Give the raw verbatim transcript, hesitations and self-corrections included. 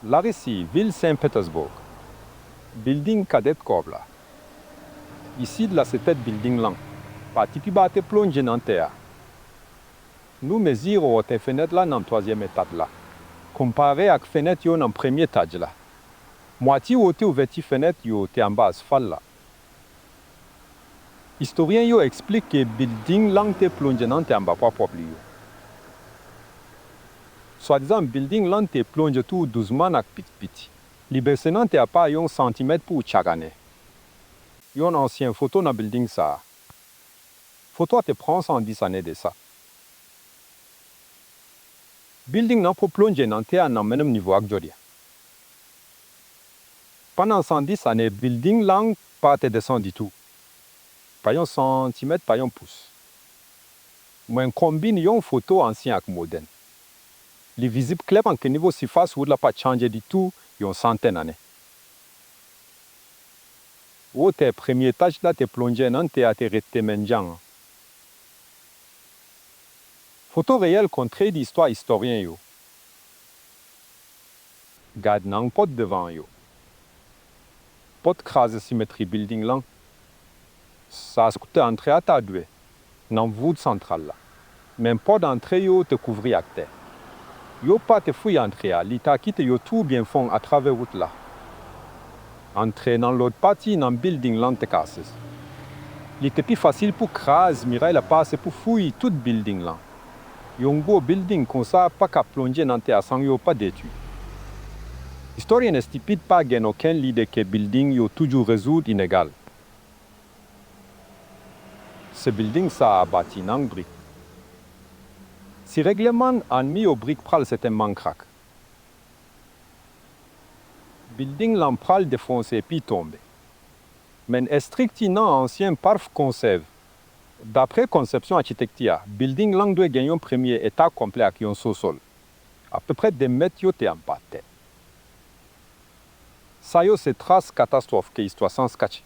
Larisi, vil Saint Petersburg. Bilding Cadet Corps la. Isit la se tèt bilding lan. Pati pi ba te plonje nan tè a. Nou mezire wotè fenèt la nan twazyèm etaj la, konpare ak fenèt yo nan premye etaj la. Mwatye wotè ouvèti fenèt yo te anba asfalt la. Istoryen yo eksplike bilding lan te plonje nan tè anba pwa pwòp li yo. Swadizan bilding lan te plonje tou dousman ak piti piti. Li bese nan tè a pa yon santimèt pou chak ane. Yon ansyen foto nan bilding sa a. Foto a te pran san dis ane de sa. Bilding nan poko plonje nan tè a nan menm nivo ak jodi a. Pandan san dis ane, bilding lan pa te desann ditou. Pa yon santimèt, pa yon pous. Mwen konbine yon foto ansyen ak modèn. Li vizib klèman ke nivo sifas wout la pa t chanje ditou yon santèn ane. Wotè premye etaj la te plonje nan tè a te rete menm jan an. Foto reyèl kontredi istwa istoryen yo. Gad nan pòt devan yo. Pòt kraze simetri bilding lan. Sa se kote antre a ta dwe, nan vout santral la. Men pòt antre yo te kouvri ak tè. Yo pa te fouye antre a, li ta kite yo twou byen fon atravè wout la. Antre nan lòt pati nan bilding lan te kase. Li te pi fasil pou kraze miray la pase pou fouye tout bilding lan. Yon gwo bilding konsa pa ka plonje nan tè a san yo pa detwi. Istoryen estipid pa gen okenn lide ke bilding yo toujou rezoud inegal. Se bilding sa a bati nan brik. Si règleman an mi yo brik pral sètènman krak. Bilding lan pral defonse epi tonbe. Men estrikti nan ansyen pa t konsève. Dapre konsepsyon achitekti a, bilding lan dwe gen yon premye eta konplè ak yon sousòl. Apeprè de mèt yo te anba tè. Sa yo se tras katastwòf ke istwa syans kache.